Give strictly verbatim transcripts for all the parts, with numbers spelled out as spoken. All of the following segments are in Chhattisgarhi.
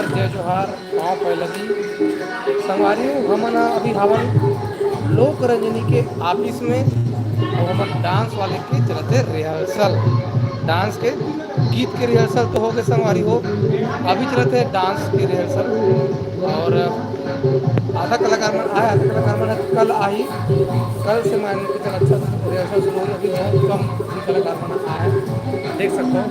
जय जोहार, पाँव पै लगी। संगवारी हो, हमन ह अभी हावन लोक रंजनी के ऑफिस में, अउ हमर डांस वाले के चलत हे रिहर्सल। डांस के, गीत के रिहर्सल तो हो गए संगवारी हो, अभी चलत हे डांस के रिहर्सल। और आधा कलाकार मन आए, आधा कलाकार मन कल आही, कल से मान के चल अच्छा से रिहर्सल शुरू होही। अभी बहुत कम कलाकार मन आए, देख सकते हो।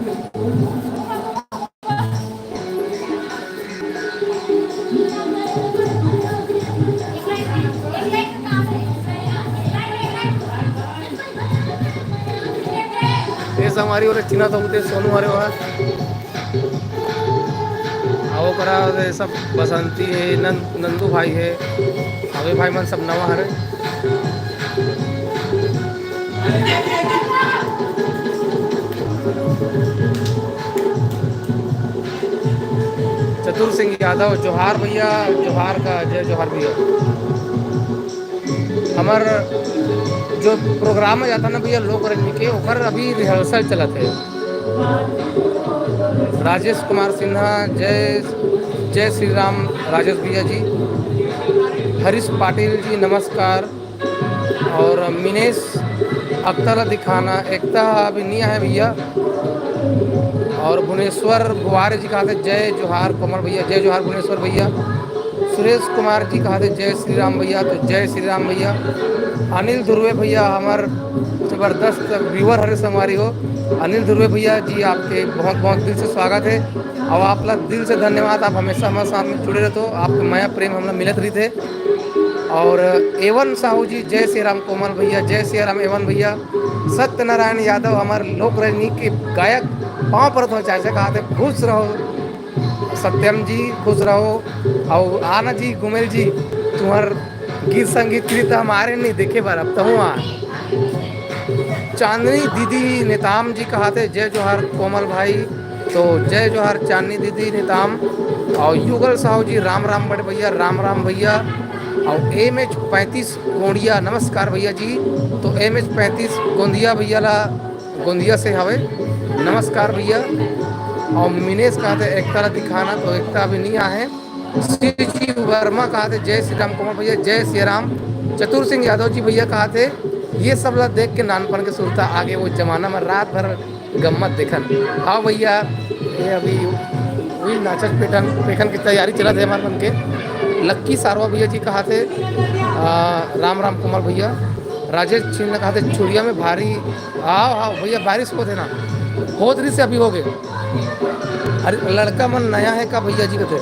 ये संगवारी हो रे, चिन्हा तो होते सोनू हरे वहाँ। अउ ओकरा ये सब बसंती हे, नंद-, नंदू भाई हे, अउ ये भाई मन सब नवा हरे। चतुर सिंह यादव, जोहार भैया, जोहार का जय जोहार भैया। हमर जो प्रोग्राम में जाता ना भैया लोक रंजनी के, ओकर अभी रिहर्सल चलत है। राजेश कुमार सिन्हा, जय, जय श्री राम राजेश भैया जी। हरीश पाटिल जी नमस्कार। और मिनेश अख्तर ला दिखाना, एकता अभी नहीं आए भैया। और भुवनेश्वर भुआरे जी कहा थे जय जोहार कोमल भैया, जय जोहार भुवनेश्वर भैया। सुरेश कुमार जी कहा थे जय श्री राम भैया, तो जय श्री राम भैया। अनिल ध्रुवे भैया हमार जबरदस्त व्यूअर हरे संगवारी हो। अनिल ध्रुवे भैया जी, आपके बहुत बहुत दिल से स्वागत है और आप ला दिल से धन्यवाद। आप हमेशा हमारे साथ में जुड़े रहते हो, आपके मया प्रेम हमला मिलत रही थे। और एवन साहू जी, जय श्री राम कोमल भैया, जय श्री राम एवन भैया। सत्यनारायण यादव हमारे लोक रंजनी के गायक, पाँव परत हो चाचा, कहा थे खुश रहो सत्यम जी, खुश रहो। और आना जी गुमेल जी, तुम्हार गीत संगीत के लिए तो हम आ रहे नहीं देखे बार, अब तो हूँ आ। चांदनी दीदी नेताम जी कहा थे जय जोहार कोमल भाई, तो जय जोहार चांदनी दीदी नेताम। और युगल साहू जी राम राम बड़े भैया, राम राम भैया। और एम एच पैंतीस गोंडिया, नमस्कार भैया जी। तो एम एच पैंतीस गोंदिया भैया ला, गोंदिया से हवे, नमस्कार भैया। और मिनेश कहा थे एकता ला दिखाना, तो एकता अभी नहीं आए हैं। श्री जी वर्मा कहा थे जय श्री राम कोमल भैया, जय श्री राम। चतुर सिंह यादव जी भैया कहा थे ये सब ला देख के नानपन के सुरता आगे, वो जमाना में रात भर गम्मत देखन। हाँ भैया, ये अभी वही नाचन पेठन पेखन की तैयारी चलत है हमारे मन के। लक्की सारवा भैया जी कहा थे आ, राम राम कोमल भैया। राजेश सिंह ने कहा थे चुड़िया में भारी। आओ आओ भैया, बारिश होत है ना, होत रही से अभी हो गए। अरे लड़का मन नया है का भैया जी कथे?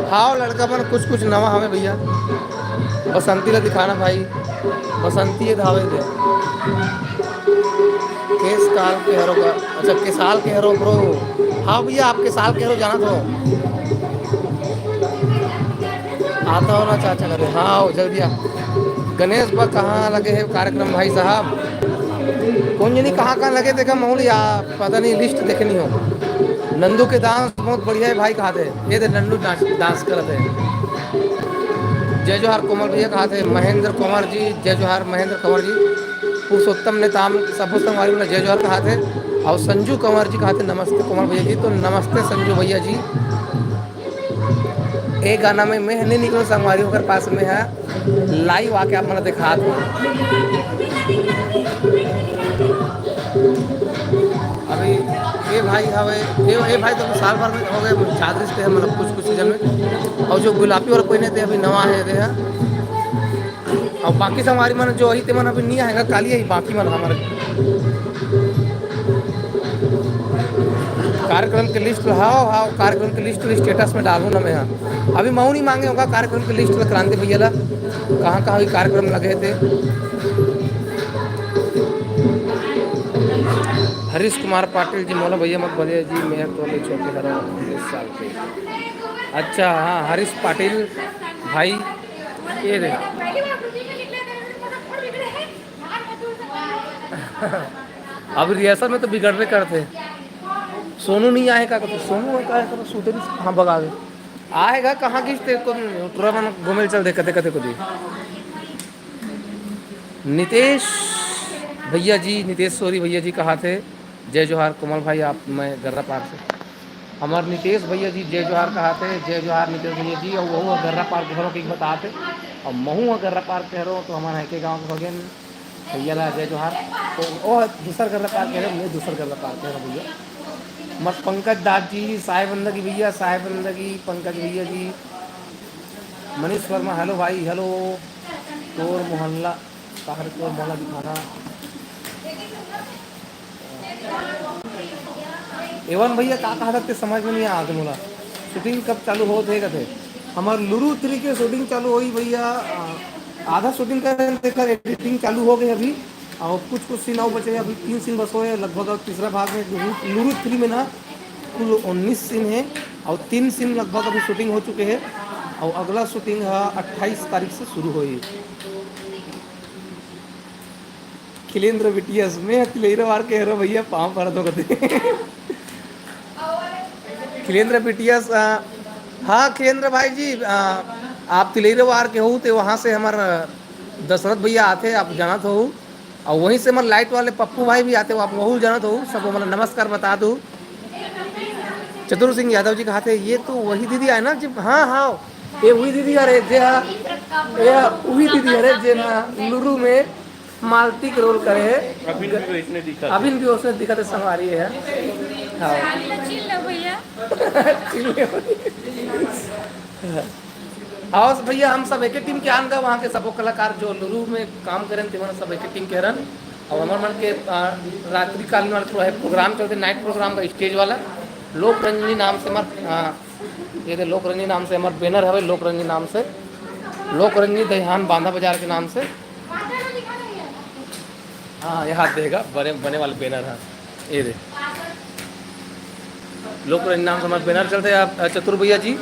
हाँ लड़का मन कुछ कुछ नवा हवे भैया। बसंती ला दिखाना भाई, बसंती ये धावे दे। केस काल के हरो का, अच्छा केसाल के हरो ब्रो। हाँ भैया, आप केसाल के हरो जाना तो आता हो ना चाचा करे। हाँ आओ जल्दी आ। गणेश बा कहाँ लगे है कार्यक्रम भाई साहब? कौन जनी कहाँ कहाँ लगे देखा मौल या पता नहीं, लिस्ट देखनी हो। नंदू के डांस बहुत बढ़िया है भाई, कहा थे ये दे नंदू डांस, डांस करत है। जय जोहार कोमल भैया कहा थे महेंद्र कुमार जी, जय जोहार महेंद्र कुमार जी। पुरुषोत्तम नेताम सबो संगवारी वाला जय जोहार कहा थे। और संजू कुमार जी कहा थे नमस्ते कोमल भैया जी, तो नमस्ते संजू भैया जी। ए गाना में मैं नहीं निकलो संगवारी ओकर पास में है, लाइव आके आप मन दिखात हो। अभी ये भाई हवे, ये, ये भाई तो साल भर में हो गए, चादरी से मतलब कुछ कुछ सीजन में। और जो गुलाबी वाला कोई नहीं थे, अभी नवा है, ये है। और बाकी संगवारी मन जो ही ते मन अभी नहीं आएगा, काली ही बाकी मन हमारे कार्यक्रम के लिस्ट। हाँ हाँ, कार्यक्रम के लिस्ट स्टेटस में डालू ना मैं। हाँ अभी मऊ नहीं मांगे होगा कार्यक्रम के लिस्ट ला, क्रांति भैया ला कहाँ कहाँ भी कार्यक्रम लगे थे। हरीश कुमार पाटिल जी मोला भैया मत बोलिए जी, मैं तो ले छोटे हरा बीस साल के। अच्छा हाँ हरीश पाटिल भाई, ये दे। अब रिहर्सल में तो बिगड़बे करते। सोनू नहीं आए का, तो सोनू का है, तो सूते नहीं, हाँ भगा दे। आएगा कहाँ की तेरे को, टुरा मन घूमे चल दे कते कते को दी। नितेश भैया जी, नितेश सोरी भैया जी कहा थे। जय जोहार कोमल भाई, आप मैं गर्रा पार से। हमर नितेश भैया जी जय जोहार कहाथे, जय जोहार नितेश भैया जी। अउ वहू ह गर्रा पार के हरो कहिके बताथे, अउ महू ह गर्रा पार के हरो, तो हमन ह एके गाँव के हो गेन। भैया ला जय जोहार। तो ओ दूसर गर्रा पार के हरो, मैं दूसर गर्रा पार के हरो भैया। हमर पंकज दास जी, साहेब अंदगी भैया, साहेब अंदगी पंकज भैया जी, मनीष वर्मा, हेलो भाई, हेलो। तोर मोहल्ला, काहर तोर मोहल्ला दिखाना। एवन भैया का कहा था, समझ में नहीं आत मोला। शूटिंग कब चालू होत हे कथे? हमर लुरु थ्री के शूटिंग चालू होई भैया। आ, आधा शूटिंग कर, तेकर एडिटिंग चालू हो गई अभी। और कुछ कुछ सीन और बचे हैं, अभी तीन सीन बस होए लगभग। और तीसरा भाग में लुरु, लुरु थ्री में ना कुल उन्नीस सीन है और तीन सीन लगभग अभी शूटिंग हो चुके हैं। और अगला शूटिंग है अट्ठाईस तारीख से शुरू होई। खिलेंद्र बिटिया, मैं तिलैरा वार के हरो भैया, पाँव परत हो कथे। खिलेंद्र बिटिया, आ, हाँ खिलेंद्र भाई जी, आ, आप तिलैरा वार के हो, तो वहाँ से हमर, आ, दशरथ भैया आथे, आप जानत हो, और वहीं से हमर लाइट वाले पप्पू भाई भी आथे, आप वहू जानत हो, सबको मतलब नमस्कार बता दो। चतुर सिंह यादव जी कहाथे, ये तो वही दीदी आए ना जी, हाँ, हाँ, ये वही दीदी, अरे, जे हा, ये वही दीदी, अरे, जे ना लुरु में मालती के रोल करे है। अभिन भी वैसने दिखत हे। अभिन भी वैसने दिखत हे, संगवारी है। हाँ। चिल लो भैया। चिल लो। हाँ, भैया, हम सब एके टीम के आन गा, वहाँ के सबो कलाकार जो लुरु में काम करेन, तेमन सब एके टीम के हरन। और हमर मन के, आ, रात्रि कालीन वाला थोड़ा है प्रोग्राम चलते, नाइट प्रोग्राम का स्टेज वाला, लोक रंजनी नाम से हमर, आ, ये दे लोक रंजनी नाम से हमर बैनर हवे, लोक रंजनी नाम से, लोक रंजनी दहिहान बांधा बाजार के नाम से। हाँ, ये हाथ देगा, बने, बने वाले बैनर, हाँ, ये दे। लोक रंजनी नाम से हमर बैनर चलते हैं, आप, अ, चतुर भैया जी,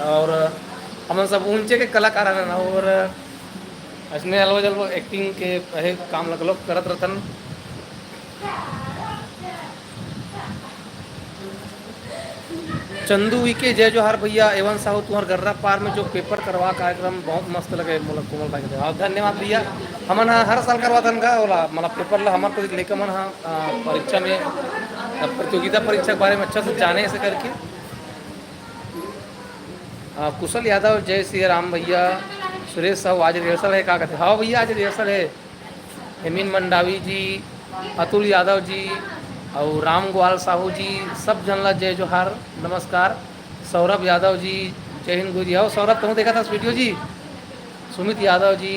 और, अ, हमन सब ऊंचे के कलाकार हरन, और, अ, असने अलवा जलवा एक्टिंग के अहे काम लगलो करत रतन। चंदू वी के जय जोहार भैया। एवन साहू, तुम्हार गर्रा पार में जो पेपर करवा कार्यक्रम बहुत मस्त लगे, मोला कोमल भाई के। हाँ, धन्यवाद भैया। हमन ह हर साल करवाथन का ओला, मतलब पेपर ला हमर तो लइका मन ह, आ, परीक्षा में, आ, प्रतियोगिता परीक्षा के बारे में अच्छा से जाने ऐसे करके। आ, कुशल यादव, जय श्री राम भैया। सुरेश साहू, आज रिहर्सल है, का कहते? हाँ भैया, आज रिहर्सल है। हेमिन मंडावी जी, अतुल यादव जी, अउ राम गोपाल साहू जी, सब झन ला जय जोहार, नमस्कार। सौरभ यादव जी, जय हिंद गुरु जी। आओ सौरभ, तुम देखा था वीडियो जी? सुमित यादव जी,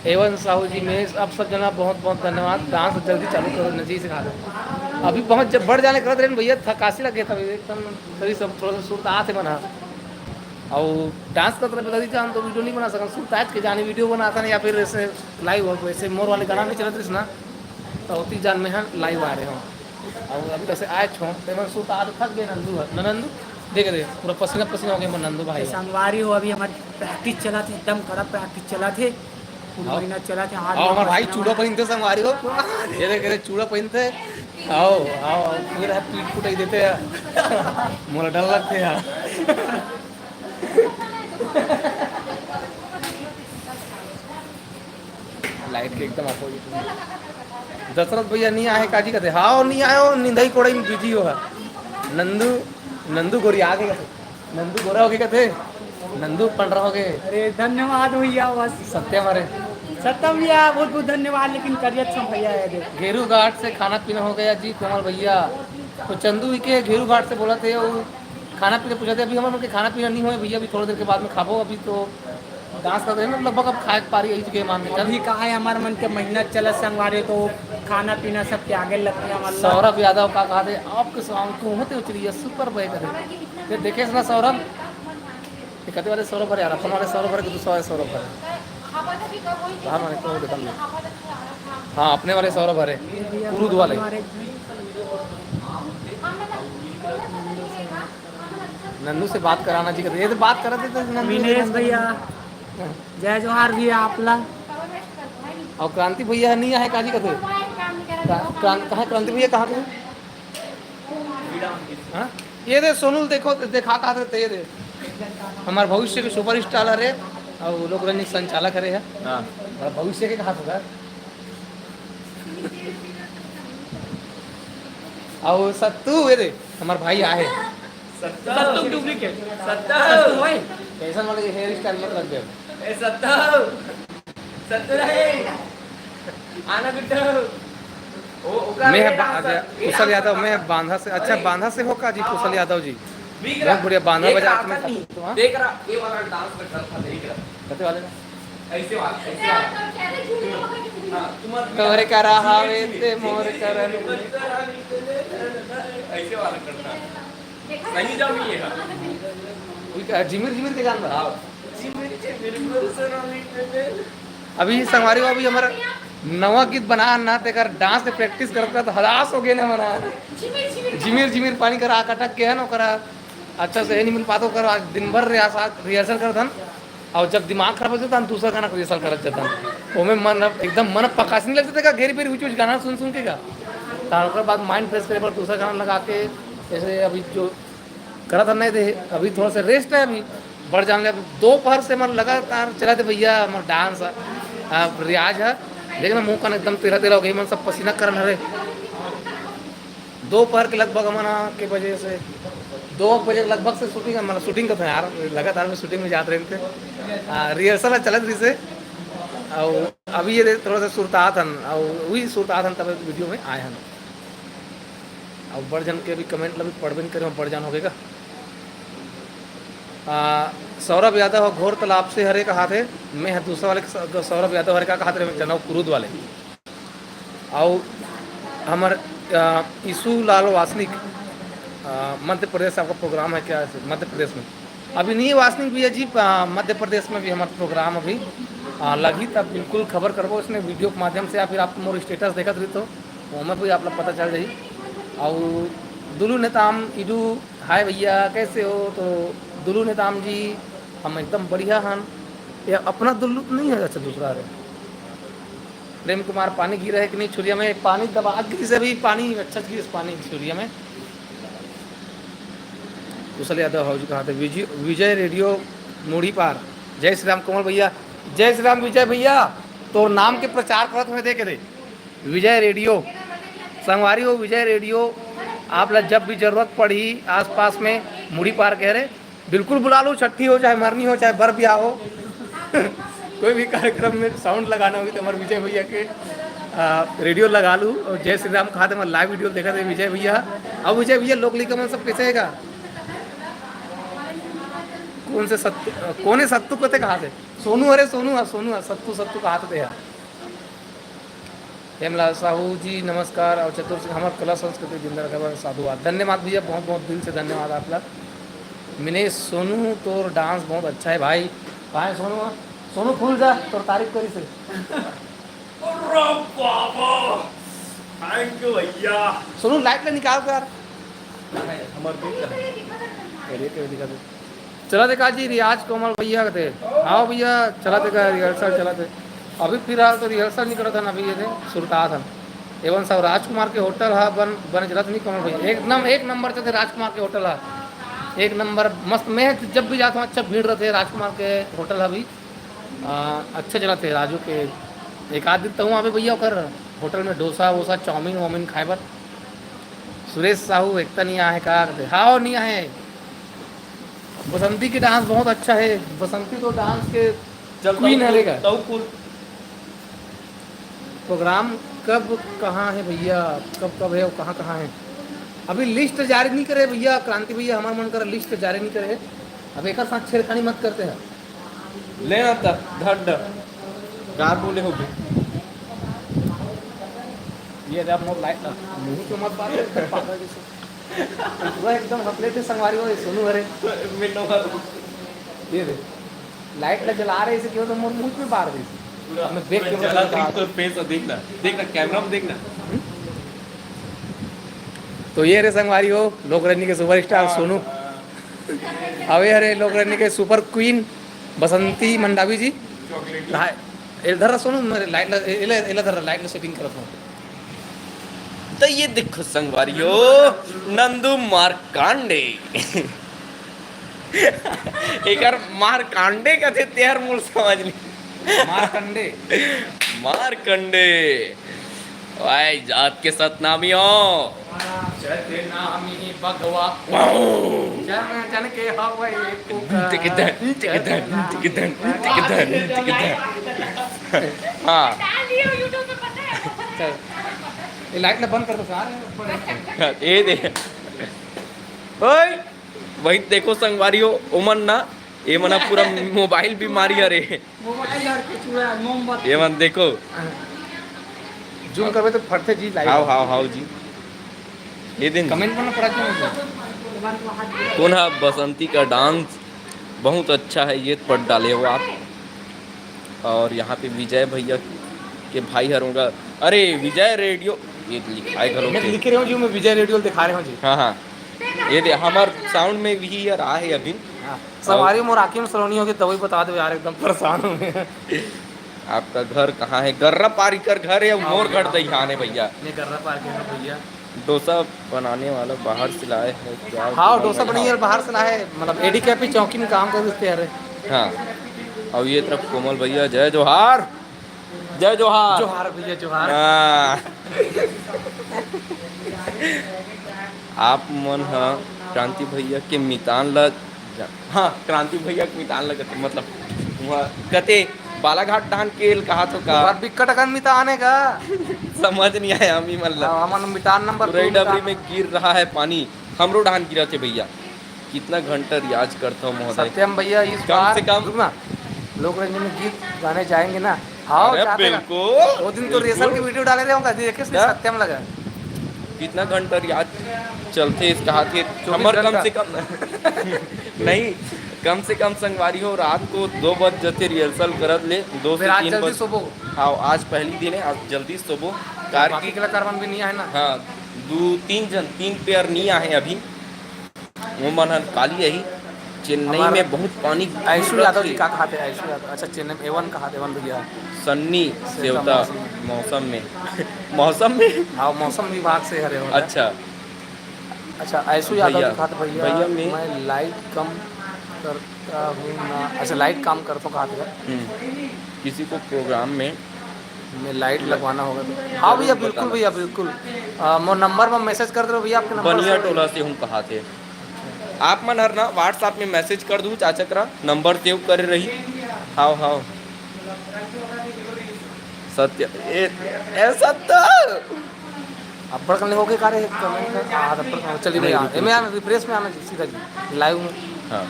एवन साहू जी, महेश, आप सब जना बहुत बहुत धन्यवाद। डांस जल्दी चालू करो, नजदीक से खा लो। अभी बहुत जब बढ़ जाने करत रहे भैया, थकासी लगे था एकदम, कभी सब थोड़ा सा सुरता आते बना। अउ डांस करत रहे बता दी जान, तो वीडियो नहीं बना सकन, सुरता आज के जाने वीडियो बनाता नहीं, या फिर ऐसे लाइव हो, ऐसे मोर वाले गाना नहीं चलत रहिस ना, तो होती जान में हम लाइव आ रहे हो। अउ अभी जैसे आए छो, तो मन सुरता आज थक गए नंदू है, ना नंदू? देख दे, पूरा पसीना पसीना हो गया मन नंदू भाई। संगवारी हो, अभी हमारी प्रैक्टिस चला थे, एकदम कड़ा प्रैक्टिस चला थे, पूरा आओ। महीना चला थे, आज आओ, हमारे भाई पसीना चूड़ा पहनते संगवारी हो, ये देख, ये चूड़ा पहनते, आओ, आओ, पूरा पीठ पुटाई देते हैं, मोला डर लगते हैं। लाइट के एकदम अपोजिट में। दशरथ भैया नहीं आए काजी कथे, हाँ, नहीं आए हो, निंदाई कोड़ाई में बिजी हो है। नंदू, नंदू गोरी आगे कथे, नंदू गोरा हो गए कथे, नंदू पंडरा हो गए। अरे धन्यवाद भैया, बस सत्यम, अरे सत्यम भैया, बहुत बहुत धन्यवाद, लेकिन करियत सब भैया है देख। घेरू घाट से खाना पीना हो गया जी कोमल भैया। तो चंदू के घेरू घाट से बोला थे, वो खाना पीना पूछा थे। अभी हमारे मन के खाना पीना नहीं हुआ भैया, अभी थोड़ी देर के बाद में खाबो। अभी तो डांस कर रहे हैं ना, लगभग अब खाए के पारी यही चुके मान के चल। अभी का है, हमारे मन के मेहनत चला संगवारी, तो खाना पीना सबके आगे लगते हैं, मतलब। सौरभ यादव का कहा थे, आपके सॉन्ग को होते उचलिए सुपर बॉय करे। ये देखे ना सौरभ, ये कहते वाले सौरभ भरे यार, अपन वाले सौरभ भरे कि दूसरा वाले सौरभ भरे। हाँ, मैंने क्यों देखा नहीं? हाँ, अपने वाले सौरभ भरे, कुरुद वाले। नन्नू से बात कराना जी कहते, ये तो बात करत थे तो नन्नू विनेश भैया, हाँ। जय जोहार भैया आप ला। और क्रांति भैया नहीं आए काजी कहते? क्रा-, क्रां-, कहाँ क्रांति भैया, कहाँ के? हाँ? ये दे सोनू, देखो, देखा कहा थे, ये दे। हमारे भविष्य के सुपरस्टार हरे, और लोक रंजन संचालक हरे है। हाँ। हमारा भविष्य के कहा था? और सत्तू, ये दे, हमारे भाई आए। सत्तू डुप्लीकेट। सत्तू। कैसन वाले हेयर स्टाइल मत रख दे। ए सत्तू। सत्तू रे। आना गुड्डू। ओ, ओकर मैं रे बा-, डांसर। अच्छा, कुशल यादव, मैं बांधा से। अच्छा, अरे। बांधा से हो का जी, कुशल यादव जी? देख बहुत रहा, बढ़िया, बांधा देख बजा रहा के मैं था नहीं। खातू, हाँ? देख रहा, ये वाला डांस में कर था, देख रहा। कते वाले? ऐसे वाला, ऐसे वाला। हाँ, तुम्हारा तोरे करा हावे ते मोर करन। ऐसे वाला करना। सही जाओ ये। कोई का झिमिर झिमिर के गान बा? हाँ। अभी संगवारी हो, अभी हमारा नवा गीत बना ना, तेकर डांस के प्रैक्टिस करत करत हलास हो गए ना मना। झिमिर झिमिर पानी करा कटक के है ना, ओकरा अच्छा से नहीं मिल पाता, ओकर आज दिन भर रिहर्सल, रिहर्सल करत हन। और जब दिमाग खराब हो जाता है, हम दूसरा गाना रिहर्सल करत जाता है। ओमे मन अब एकदम मन अब पकासी नहीं लगता था, घेरी बेरी हुई गाना सुन सुन के का। तो ओकर बाद माइंड फ्रेश करे पर दूसरा गाना लगा के, जैसे अभी जो करत हन नहीं थे, अभी थोड़ा सा रेस्ट है। अभी बढ़ जान ले, अब दोपहर से मन लगातार चला थे भैया, हमार डांस, आ, रियाज है। लेकिन मुंह कान एकदम तेला तेला हो गई, मन सब पसीना करन हरे। दोपहर के लगभग हमन के बजे से, दो बजे के लगभग से शूटिंग, मतलब शूटिंग का था यार, लगातार में शूटिंग में जात रहे थे। आ, रिहर्सल चलत रही से, और अभी ये थोड़ा सा सुरतात हन, और वही सुरतात हन तब वीडियो में आए हन। और बड़ जन के अभी कमेंट ला भी पढ़बे नहीं करे, बड़ जन हो गए का। आ, सौरभ यादव ह घोर तालाब से हरे कहा थे, मैं ह दूसरा वाले स-, सौरभ यादव हरे का कहा थे, मैं चना कुरुद वाले। और हमर, आ, यीशु लाल वासनिक, आ, मध्य प्रदेश आपका प्रोग्राम है क्या? मध्य प्रदेश में अभी नहीं है वासनिक भैया जी, आ, मध्य प्रदेश में भी हमारा प्रोग्राम अभी, आ, लगी, तब बिल्कुल खबर करबो इसने वीडियो के माध्यम से, या फिर आप मोर स्टेटस देखत रही तो ओमे भी आप लोग पता चल जाई। और दुलू नेताम इडू, हाय भैया, कैसे हो? तो दुलू नेताम जी, हम एकदम बढ़िया हन। ये अपना दुल्लू तो नहीं है, अच्छा दूसरा है। प्रेम कुमार, पानी गिरा है कि नहीं छुरिया में? पानी दबा गिरी से अभी, पानी अच्छा गिरी पानी छुरिया में। कुशल यादव हाउजी कहा थे, विजय, विजय रेडियो मुड़ी पार। जय श्री राम कोमल भैया, जय श्री राम विजय भैया, तोर नाम के प्रचार करत हुए देखे थे। विजय रेडियो, संगवारी हो, विजय रेडियो, आप ला जब भी जरूरत पड़ही आसपास में, मुड़ी पार कह रहे, बिल्कुल बुला लो, छट्ठी हो चाहे मरनी हो चाहे बर ब्याह हो। कोई भी कार्यक्रम में साउंड लगाना होगी तो हमारे विजय भैया के, आ, रेडियो लगा लू। और जय श्री राम कहा थे, मैं लाइव वीडियो देखा थे विजय भैया। अब विजय भैया लोग लिखा मन सब कैसे हैगा? कौन से सत्तू, कौन है सत्तू को थे कहा थे? सोनू, अरे सोनू, हाँ, सोनू, हाँ, सत्तू, सत्तू कहा थे यार। हेमलाल साहू जी नमस्कार, और चतुर सिंह, हमार कला संस्कृति जिंदा रखे बर साधुवाद। धन्यवाद भैया, बहुत बहुत दिल से धन्यवाद आप ला। मिनेश सोनू, तोर डांस बहुत अच्छा है भाई। कहाँ है सोनू? सोनू फूल जा, तोर तारीफ करी से। अरे बाबा, थैंक यू भैया। सोनू लाइट ला निकाल कर। हमार दिल का है। चला देखा जी रियाज कोमल भैया के थे। हाँ भैया, चला देखा रिहर्सल चला थे। अभी फिलहाल तो रिहर्सल नहीं करत हन, अभी ये थे सुरतात हन। एवन सब राजकुमार के होटल हा बन, बन चलत नहीं कोमल भैया, एकदम एक नंबर चलते राजकुमार के होटल हा, एक नंबर मस्त। मैं जब भी जाता हूँ अच्छा भीड़ रहते है राजकुमार के होटल हा भी। आ, अच्छा चलत है राजू के। एक आध दिन तो हूँ आवे भैया ओकर होटल में डोसा वोसा, चाउमीन वाउमीन खाए बर। सुरेश साहू एकता नहीं आए का? हाँ, नहीं आए। बसंती के डांस बहुत अच्छा है। बसंती तो डांस के चल, क्वीन है। लेगा। प्रोग्राम कब कहाँ है भैया, कब कब है और कहाँ कहाँ है? अभी लिस्ट जारी नहीं करे भैया, क्रांति भैया, हमारा मन कर लिस्ट जारी नहीं करे है। अब एक साथ छेड़खानी मत करते हैं। लेना था धड गार बोले हो गए। ये रहा मोर लाइट ना। मुंह तो मत बात कर, पागल जैसे। पूरा एकदम हकले थे संगवारी हो, सोनू हरे। मिलो। ये दे। लाइट ला जला रहे, इसे क्यों तो मोर मुंह में बार दे। पूरा मैं देख के जला बता। तो फेस देखना, देखना, कैमरा में देखना। तो ये रे संगवारी हो, लोक रजनी के सुपरस्टार सोनू। अवे हरे लोक रजनी के सुपर क्वीन बसंती मंडावी जी। हाँ, इधर सोनू, मेरे लाइट ला, इला, इला धर, लाइट ला सेटिंग करत हूँ। तो ये देखो संगवारी हो, नंदू मारकांडे। एकर मारकांडे कथे तेहर मोर समझ नहीं। मारकंडे। मारकंडे। भाई जात के सतनामी हो। सतनामी बघवा। जन जन के हवै पुकार। हाँ। चल, ये लाइट ना बंद कर दो सार। ये दे। ओए, वही देखो संगवारी हो, ओमन ना, ये मना पूरा मोबाइल भी मारी, अरे। मोबाइल और के चूड़ा, मोमबत्ती। ये मन देखो। जूम करबे तो फटथे जी लाइव। हाव, हाव, हाव जी। ये दिन कमेंट करना पड़ा क्यों मुझे? कौन है बसंती का डांस? बहुत अच्छा है, ये पढ़ डाले हो आप। और यहाँ पे विजय भैया के भाई हर होगा। अरे, विजय रेडियो, ये लिखाए घलो मैं के। लिख रहे हूँ जी, मैं विजय रेडियो दिखा रहे हूँ जी। हाँ, हाँ। ये दे, हमार साउंड में भी यार आ है अभी। हाँ। संगवारी मोर आँखी में सलोनी होगे, दवाई बता दो यार, एकदम परेशान हूँ मैं। आपका घर कहाँ है? गर्रा पारी कर घर है, मोर घर दईहान है भैया। ये गर्रा पारी कर भैया। डोसा बनाने वाला बाहर से लाए हैं क्या? हाँ, डोसा बनाइए, बाहर से लाए, मतलब एडीकेपी चौकी में काम कर सकते हैं। अरे हाँ, और ये तरफ कोमल भैया, जय जोहार। जय जोहार। जोहार भैया, जोहार। हाँ। आप मन ह क्रांति भैया के मितान ल जा-, हाँ, क्रांति भैया के मितान ल कथे, मतलब, वहाँ कथे बालाघाट डाहन के ल कहा तो का? बार बिक्कट अकन मितान है का? समझ नहीं आया हम ही मन ल। हाँ, हमन मितान नंबर दो डबरी मितान। में गिर रहा है पानी, हमरो डाहन गिरा थे भैया। कितना घंटा रियाज करता हूँ महोदय? सत्यम भैया, इस कम बार से कम। रुक ना, लोक रंजन में गीत गाने जाएंगे ना? हाँ, अरे जाते ना। बिल्कुल, वो दिन तो रिहर्सल की बिल्कुल। वीडियो डाले रहे होंगे, देखे उसने क्या? सत्यम लगा। कितना घंटा रियाज चलते इसका हाथ के? चौबीस हमर कम घंटा। से कम नहीं, कम से कम संगवारी हो, रात को दो बज जते रिहर्सल करत ले, दो से फिर आज तीन जल्दी बज-, सोबो। हाँ, आज पहली दिन है, आज जल्दी सोबो। कार बाकी की कलाकार मन भी नहीं आए ना। हाँ, दो तीन जन, तीन पेयर नहीं आए अभी। वो मन ह काली आही। चेन्नई हमार में बहुत पानी आयशु यादव जी का खाते हैं? आयशु यादव, अच्छा, चेन्नई में एवन का खाते, एवन भैया। सन्नी सेवता सेवता मौसम। मौसम में। मौसम में? हाँ, मौसम विभाग से हरे हो। अच्छा। अच्छा, आयशु यादव भैया, जी खाते भैया, भैया मैं मैं लाइट कम करता हूँ ना। अच्छा, लाइट काम करता हूँ खाते हैं। हम्म। किसी को प्रोग्राम में मैं लाइट लगवाना होगा तो। हाँ भैया, बिल्कुल बताना। भैया, बिल्कुल। आ, मोर नंबर में मैसेज कर दो भैया, आपके नंबर बनिया से। टोला से हूँ कहा थे। आप मन हर ना WhatsApp में मैसेज कर दू, चाचा करा नंबर सेव करे रही। हाव, हाव। सत्य, ए, ए सत्य। अब्बड़ कन ले होगे का रे? कमेंट में। हाँ, अब्बड़ कन। चलिए नहीं, भैया, रुको, एमे रुको। आना, रिफ्रेश में आना जी, सीधा जी, लाइव में। हाँ।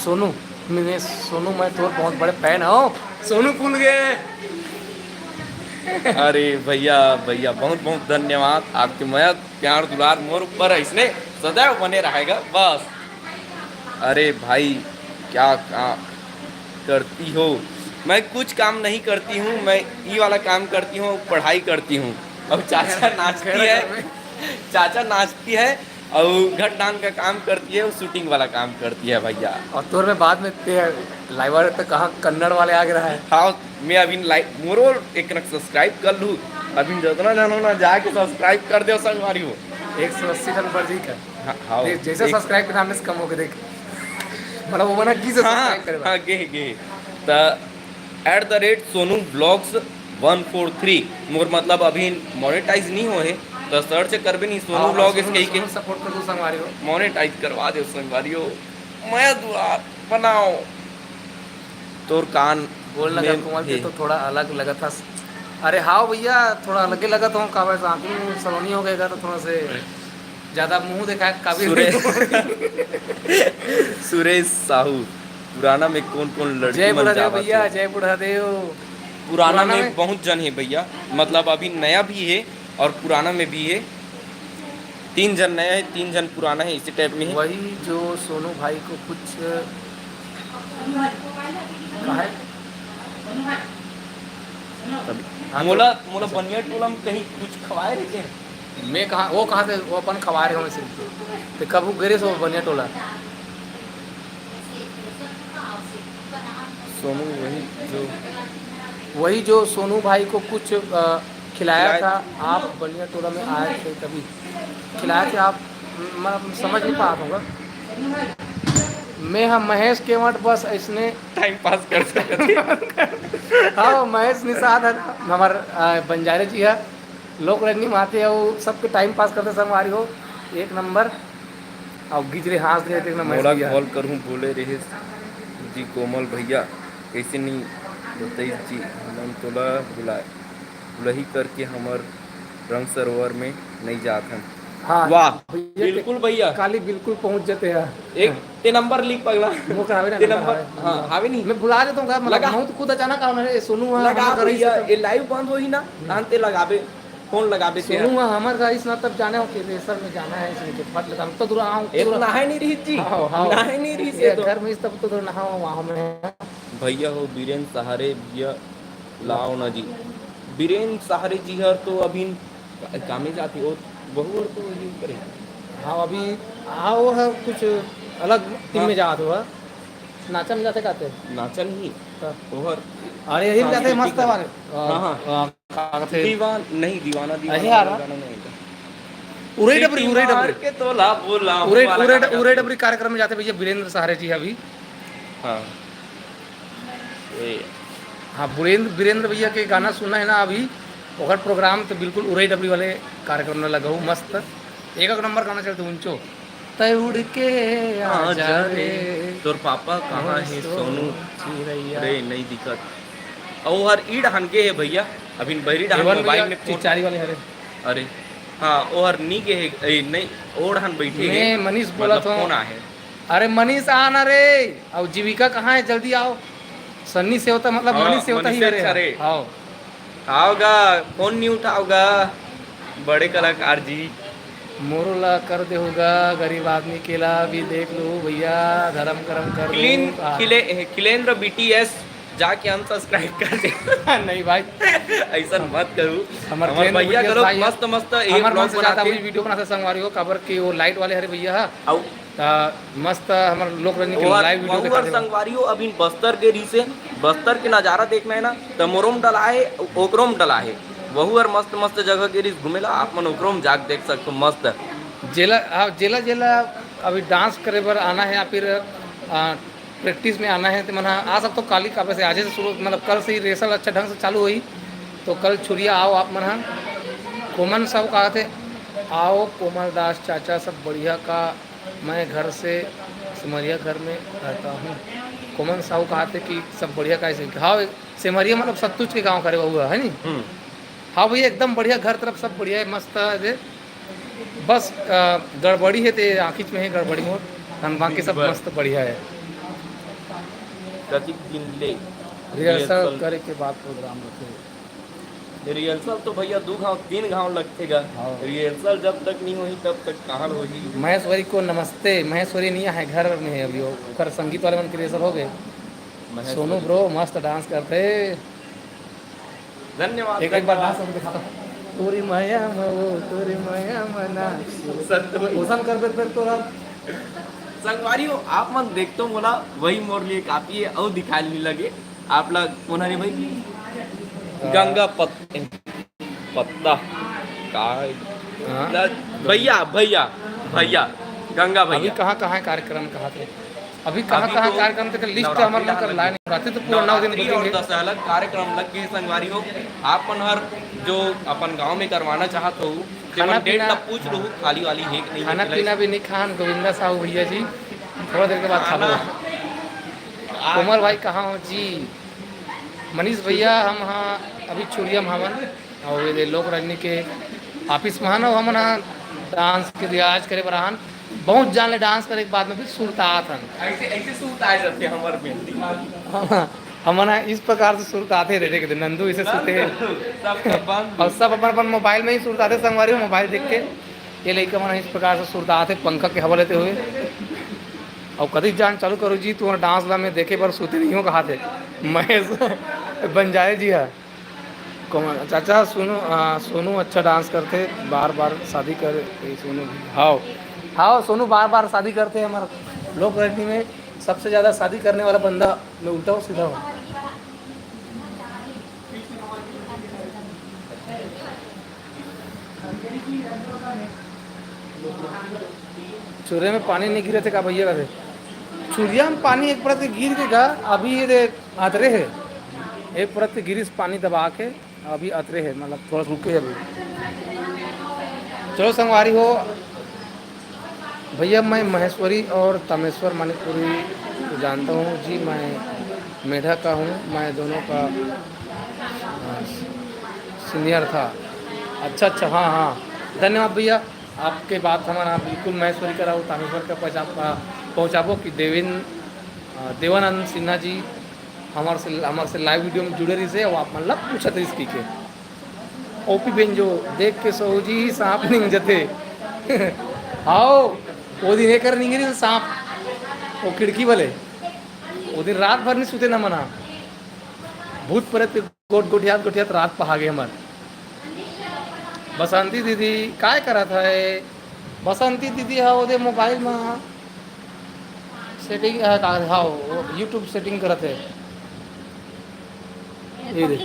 सोनू, मैं, सोनू, मैं तोर बहुत बड़े फैन हूँ। सोनू फूल गए। अरे भैया, भैया, बहुत बहुत धन्यवाद। आपके मया, प्यार, दुलार मोर ऊपर ऐसने सदैव बने रहेगा बस। अरे भाई, क्या काम करती हो? मैं कुछ काम नहीं करती हूँ, मैं ई वाला काम करती हूँ, पढ़ाई करती हूँ। अब चाचा नाचती है, चाचा नाचती है, और घटदान का काम करती है, वो शूटिंग वाला काम करती है भैया। और तोर में बाद में ते लाइवर तो कहाँ कन्नड़ वाले आ गए रहा है। हाँ, मैं अभी लाइव मोरो एक नक सब्सक्राइब कर लूँ। अभी जितना जानो ना, जाके सब्सक्राइब कर दो संगवारी हो। एक सौ अस्सी का नंबर जी का। हाँ, हाँ, देख, जैसे एक सब्सक्राइब के सामने से कम होके देख। मतलब वो मना की से हाँ, सब्सक्राइब करे बा। हाँ, गे, गे। त at the rate Sonu vlogs one four three, मोर मतलब अभी मोनेटाइज नहीं होए, तो सर्च करबे नहीं सोनू हाँ, व्लॉग सोनू, इसके ही के। सोनू सपोर्ट कर दो संगवारी हो। मोनेटाइज करवा दे संगवारी हो। मैं दुआ बनाओ। तोर कान बोल लगा में कोमल के हे। तो थोड़ा अलग लगत हस। अरे हाँ भैया, थोड़ा अलगे लगत हूँ, काबर से आँखी में सलोनी हो गएगा तो थोड़ा से ज्यादा मुंह देखा काबिल सुरेश, सुरेश साहू, पुराना में कौन कौन लड़की जय मन बुढ़ादेव जावत भैया, हे? जय बुढ़ादेव। पुराना पुराना में में? बहुत जन है भैया, मतलब अभी नया भी है और पुराना में भी है। तीन जन नया है, तीन जन पुराना है, इसी टाइप में है। वही जो सोनू भाई को कुछ कहा है? तब हाँ, तो मोला, मोला बनिया टोला में कहीं कुछ खवाए रहे के? मैं कहाँ, वो कहाँ से, वो अपन खवा रहे हो सिर्फ। तो कब वो गिरे सो बनिया टोला? सोनू वही जो वही जो सोनू भाई को कुछ, अ, खिलाया खिलाया था, आप बनिया टोला में आए थे तभी खिलाया था आप, मतलब समझ नहीं पाया होगा। मैं हम महेश केवट बस ऐसने टाइम पास कर सकते। हाँ, महेश निषाद है ना, हमार, अ, बंजारे जी है। लोक रंगनी माते अउ सबके टाइम पास करते संगवारी हो, एक नंबर। अउ गिजरे हाँस दे एक नंबर मोला भैया। कॉल करूँ बोले रहे जी कोमल भैया, कैसे नहीं बताइस जी, हम तोला बुलाए, बुलही करके हमर रंग सरोवर में नहीं जात हन। हाँ, वाह, भैया के बिल्कुल भैया। काली बिल्कुल पहुँच जाते हैं। एक ते नंबर लिख पगला। वो करावे ना, ते नंबर नंबर, हावे। हाँ, हावे नहीं। मैं भुला देता हूँ, मतलब, लगा। मैं तो खुद अचानक आऊँ ना, ये सोनू है, लगा हम लोग भैया, से ये लाइव बंद होही ना, हम्म। तान ते लगाबे, फोन लगाबे ते। सोनू है, हमर गाइस ना, तब जाने हो कि रेसर में जाना है, इसलिए कि फट लगा, हम तो दूर आऊँ, ये तो दूर नहाए नहीं रही जी। हाँ, हाँ। नहाए नहीं रही ये से तो। घर में इस तब तो दूर नहाओ, वहाँ में। भैया हो बीरेन सहारे भैया लाओ ना जी। बीरेन सहारे जी हर तो अभी का-, कामे जाथे, वो बहू और तो ये करे। हाँ, अभी हाँ, वो है कुछ अलग टीम हाँ। में जात हुआ। नाचा में जाते काते? नाचा नहीं। हाँ। ओहर अरे, यही में जाते सांस्कृतिक मस्त है। वाले। हाँ, हाँ। आ, का कहते? दीवान-, नहीं, दीवाना, दीवाना अरे यार। वाला गाना नहीं था। उरे डबरी, उरे मार डबरी। के तोला बोला, उरे, वाला उरे गाना ड-, उरे गाते। डबरी कार्यक्रम में जाते भैया बीरेंद्र सहारे जी अभी। हाँ। ए। हाँ, बीरेंद्र, बीरेंद्र भैया के गाना सुनना है ना अभी, ओकर प्रोग्राम तो बिल्कुल उरे डबरी वाले कार्यक्रम में लगा हो, मस्त। एक, एक नंबर गाना चलते उनचो। तय उड़ के आ आ जा जा रे। रे। तोर पापा कहाँ मोर हे सोनू? चिरैया। रे, नहीं दिखत। अउ हर ईड हनके हे भैया, अभी बहरी डहन एवन मोबाइल भैया में फोन। चिचारी वाले हरे। अरे, हाँ, ओ हर नी गे हे, ए, नहीं, ओ डहन बैठे हे। मैं मनीष बोला मतलब था। फोन आहे। अरे मनीष आ ना रे, अउ जीविका कहाँ है? जल्दी आओ। सन्नी सेवता मतलब हाँ, मनीष सेवता ही मनीष हरे। अच्छा रे। आओ। आओगा, फोन नहीं उठाओगा, बड़े कलाकार जी। मोरो ला कर देहूगा, गरीब आदमी के ला भी देख लो भैया, धर्म करम कर लो। किलेन-, आ। किले-, किलेंद्र बीटीएस जाके अनसब्सक्राइब कर दे। नहीं भाई। ऐसा मत करू। हमर हमर किलेंद्र भैया बीटीएस करो भाई, मस्त मस्त एक हमर मन vlog से ज्यादा बनाते। अभी वीडियो बनाते संगवारी हो, काबर के वो लाइट वाले हरे भैया हा। आउ। त मस्त हमर लोक रंजनी के ओहर, लाइव वीडियो ओहर देखा देबो। संगवारी हो, अभी बस्तर गे रहिसे, बस्तर के नजारा देखना है ना, त मोरो म डला है, ओकरो म डला है। वहू हर मस्त मस्त जगह गे रहिस घूमे ला, आप मन ओकरो म जाके देख सकथो, मस्त। जेला, हाँ, जेला, जेला अभी डांस करे बर आना है या फिर, आ, प्रैक्टिस में आना है, तो मन ह आ सकथो काली काबे से, आजे से शुरू, मतलब कल से ही रिहर्सल अच्छा ढंग से चालू होही, तो कल छुरिया आओ आप मन ह। कोमल साहू कहा थे, "आओ कोमल दास चाचा, सब बढ़िया का?" मैं घर से सिमरिया घर में रहता हूँ। कोमल साहू कहा थे कि सब बढ़िया का ऐसे, हाँ, सिमरिया मतलब सत्तुज के गाँव करे हुआ है नी? हम्म। हाँ भैया, एकदम बढ़िया, घर तरफ सब बढ़िया है, मस्त है जे। बस, अ, गड़बड़ी है ते आँखिच में है गड़बड़ी मोर, हम बाकी सब बस। मस्त बढ़िया है। कतिक दिन ले रिहर्सल रिहर्सल? करे के बाद प्रोग्राम रखे। रिहर्सल तो भैया दू घाव, तीन घाव लगथे गा। हाँ। रिहर्सल जब तक नहीं होही, तब तक कहाँ होही? महेश्वरी को नमस्ते। महेश्वरी नहीं है, घर में है अभी, वो ओकर संगीत वाले मन के रिहर्सल हो गए। महेश्वरी। सोनू ब्रो मस्त डांस करते। धन्यवाद, एक, एक बार धन्यवाद। डांस करके दिखा दो। तोरी माया में वो, तोरी माया में ना। संतोष। ओसन कर दे फिर तोरा। संगवारी हो, आप मन देख तो मोला, वही मोर लिए काफी है, अउ दिखाई नहीं लगे। आप ला कौन हरे भाई? हाँ। गंगा पत-, पत्ता। का? हाँ। ल-, भैया, भैया, भैया, गंगा अभी भैया। कहाँ, कहाँ है कार्यक्रम, कहाँ थे? अभी कहाँ, अभी कहाँ तो कार्यक्रम थे? लिस्ट नवरात्रि हमर मन कर लाए नहीं, नवरात्रि तो पूरा नौ दिन नवरात्रि और रुकेंगे। दशहरा कार्यक्रम लग गए संगवारी हो। आप मन हर जो अपन गांव में करवाना चाहत हो, खाना तेमन डेट पीना, ला पूछ लो, हाँ। खाली वाली है कि नहीं खाना है, पीना भी नहीं खान, गोविंदा साहू भैया जी, थोड़ा देर के बाद खा लो। खाना। कोमल भाई कहाँ हो जी? मनीष भैया, हम हाँ अभी छुरिया में हवन और ये लोक रजनी के ऑफिस में हन, हमन हाँ डांस के रियाज करे बर हन। बहुत जान ले डांस करे के बाद में भी सुरतात हन। ऐसे, ऐसे सुरताए जाथे हमर में। हाँ, हमन हाँ इस प्रकार से सुरताते रे, देख दे नंदू इसे सुते हैं। सब, सब बंद। और सब अपन अपन मोबाइल में ही सुरताते संगवारी हो, मोबाइल देख के। ये लइका मन इस प्रकार से सुरतात हे पंखा के हवा लेते हुए। अउ कतिक जान चालू करो जी, तुम्हारा डांस ला मैं देखे बर सुते नहीं हो कहा थे महेश बंजारे जी हा। कौन? चाचा सोनू, आ, सोनू अच्छा डांस करते, बार बार शादी कर, ए, सोनू भी। हाव, हाव, सोनू बार बार शादी करते हैं। हमारा लोक रजनी में सबसे ज्यादा शादी करने वाला बंदा मैं उल्टा हूँ, सीधा हूँ। छुरिया में पानी नहीं गिरे थे का भैया? कहते छुरिया में पानी एक परत के गिर के गा, अभी ये दे अतरे है, एक परत के गिरिस पानी दबा के, अभी अतरे है, मतलब थोड़ा रुके है अभी। चलो संगवारी हो, भैया, मैं महेश्वरी और तमेश्वर मणिपुरी को जानता हूँ जी। मैं मेढा का हूँ, मैं दोनों का, अ, सीनियर था। अच्छा, अच्छा, हाँ, हाँ, धन्यवाद भैया। आपके बात हमन, हाँ, बिल्कुल महेश्वरी करा अउ तमेश्वर का पहुँचा-, अ, पहुँचाबो कि देवेन-, अ, देवानंद सिन्हा जी हमर से, हमर से लाइव वीडियो में जुड़े रहिसे अउ आप मन ला पूछत रहिस कहिके। ओपी बेंजो, देख के सऊजी सांप निंग जथे। हाव, ओ दिन एकर निंगे रहिस सांप, ओ खिड़की वाले। ओ दिन रात भर नहीं सुते ना मना। भूत प्रेत के गोठ-, गोठियात, गोठियात रात पहा गे हमर। बसंती दीदी, काय करत हे? बसंती दीदी ह ओदे मोबाइल म सेटिंग, अ, का, हाँ, वो YouTube सेटिंग करत हे। ये दे,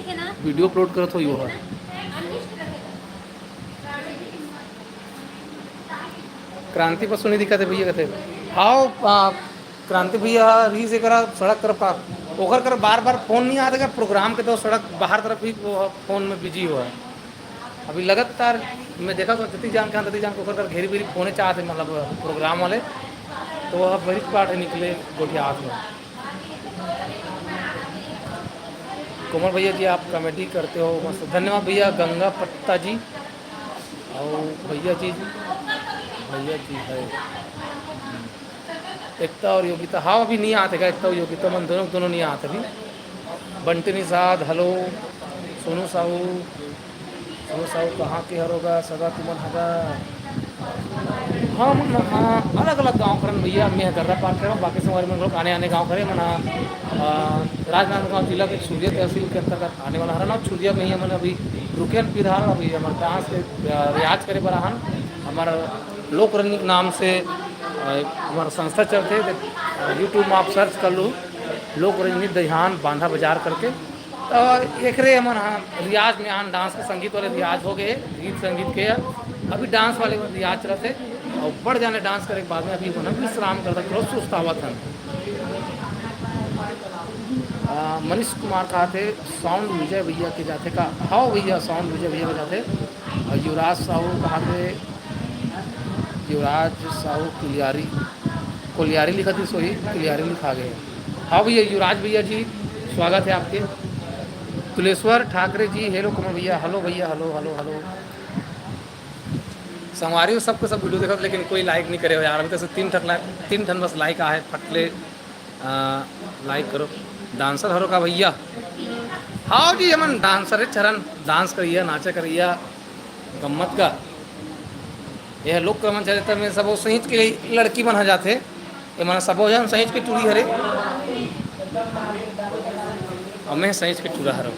वीडियो अपलोड करत हो, यो है। क्रांति पशु नहीं दिखत हे भैया, कथे। हाव, आ, क्रांति भैया ह रहिस एकरा सड़क तरफ का, ओकर कर बार-बार फोन नहीं आत हे का प्रोग्राम के, तो सड़क बाहर तरफ ही वो फोन में बिजी हुआ है। अभी लगातार मैं देखा तो जति जान के, तति जान के ओकर कर घेरी बेरी फोने चाहत हे, मतलब प्रोग्राम वाले, तो वह बड़ी पार्ट निकले गोठियात में। कोमल भैया जी, आप कॉमेडी करते हो, मस्त। धन्यवाद भैया, गंगा पत्ता जी। और भैया जी, भैया जी है। एकता और योगिता, हाँ, अभी नहीं आते का, एकता और योगिता मन दोनों, दोनों नहीं आते अभी। बंटी निषाद, हेलो। सोनू साहू, सोनू साहू कहाँ के हरो गा, सगा तुमन हगा? हम, हाँ, अलग-अलग गाँव करन भैया, मैं हगर्रा पार करन, बाकी संगवारी मन लोग आने, आने गाँव करे, मन, अ, राजनांदगांव जिला के छुरिया तहसील के अंतर्गत आने वाला हरन। छुरिया में ही हमन अभी रुकेन फिलहाल, अभी हमर डांस के, अ, रियाज करे बर आहन। हमर लोक रंग नाम से, अ, हमर संस्था चलथे, अ, YouTube में आप सर्च कर लू, लोक रंग दहियान बांधा बाजार करके। तो एकरे हमन ह रियाज में आन, डांस के संगीत वाले रियाज हो गए, गीत संगीत के। अभी डांस वाले में रियाज चलत हे और बड़ जाने डांस करे के बाद में अभी हमन विश्राम करता, थोड़ा सुस्तावत हन। आ, मनीष कुमार कहा थे, साउंड विजय भैया के जाथे का? हाँ भैया, साउंड विजय भैया के जाथे। और युवराज साहू कहा थे, युवराज साहू कुलियारी, कोलियारी लिखा थी, सोही कुलियारी लिखा गए। हाँ भैया, युवराज भैया जी, स्वागत है आपके। तुलेश्वर ठाकरे जी, हेलो कोमल भैया, हेलो भैया, हेलो, हेलो, हेलो। संगवारी हो, सबके सब वीडियो देखत, लेकिन कोई लाइक नहीं करे हो यार। अभी तक से तीन ठन लाइक, तीन ठन बस लाइक आहे, फटले, आ, लाइक करो। डांसर हरो का भैया? हाँ जी, हमन डांसर हे चरण, डांस करिया, नाचा करिया, गम्मत का। ये लोक रमन चरित्र में सबो सहित के लड़की मन ह जाथे। ये मन सबो जन सहित के टूरी हरे। और मैं सहित के टूरा हरो।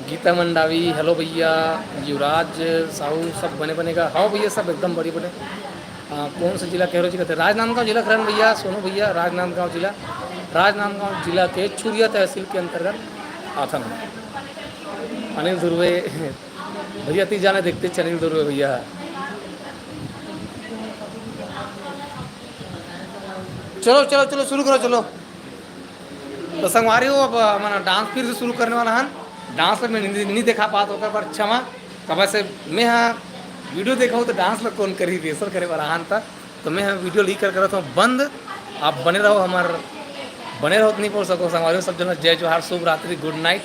गीता मंडावी, हेलो भैया। युवराज साहू, सब बने बने का? हाँ भैया, सब एकदम बढ़िया बने। आ, कौन सा जिला कह रहे हो जी? कहते राजनांदगांव जिला करन भैया, सोनू भैया, राजनांदगांव जिला, राजनांदगांव जिला के छुरिया तहसील के अंतर्गत आथन। अनिल धुर्वे भैया, ती जाने देखते अनिल धुर्वे भैया। चलो, चलो, चलो, शुरू करो, चलो। तो संगवारी हो, अब हमन डांस फिर से शुरू करने वाला हन। डांस में नहीं, नहीं देखा पात होकर पर क्षमा, कब से मैं हाँ वीडियो देखा हूँ तो डांस ला कौन करी, रिहर्सल करे वाला हन था। तो मैं हाँ वीडियो ली कर करत हूँ बंद। आप बने रहो हमार, बने रहो तो नहीं बोल सको संगवारी हो। सब जन जय जोहार, शुभ रात्रि, गुड नाइट।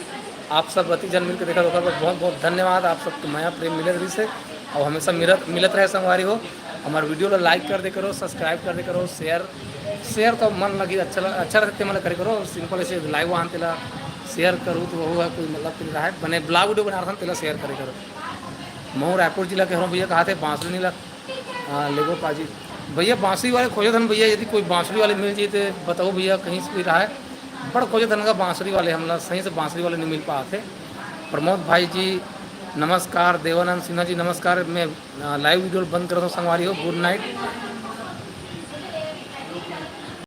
आप सब रति जन मिलकर देखा होकर बहुत बहुत धन्यवाद। आप सबके मया प्रेम मिले रही से और हमेशा मिलत मिलत रहे संगवारी हो। हमार वीडियो ला लाइक कर दे करो, सब्सक्राइब कर दे करो, शेयर, शेयर तो मन लगी अच्छा ल-, अच्छा लगते मन करे करो। सिंपल ऐसे लाइव आन तेला शेयर करूँ तो वो है कोई मतलब के नहीं रहा है। बने ब्लॉग वीडियो बना रहा था तेला शेयर करे करो। महू रायपुर जिला के हूँ भैया, कहा थे बांसुरी नीला आ, लेगो पाजी। भैया बांसुरी वाले खोजत हन भैया, यदि कोई बांसुरी वाले मिल जाए तो बताओ भैया, कहीं से भी रहा है। बड़ खोजत हन का बांसुरी वाले, हमला सही से बांसुरी वाले नहीं मिल पाते। प्रमोद भाई जी नमस्कार, देवानंद सिन्हा जी नमस्कार। मैं, आ, लाइव वीडियो बंद करता हूँ संगवारी हो, गुड नाइट।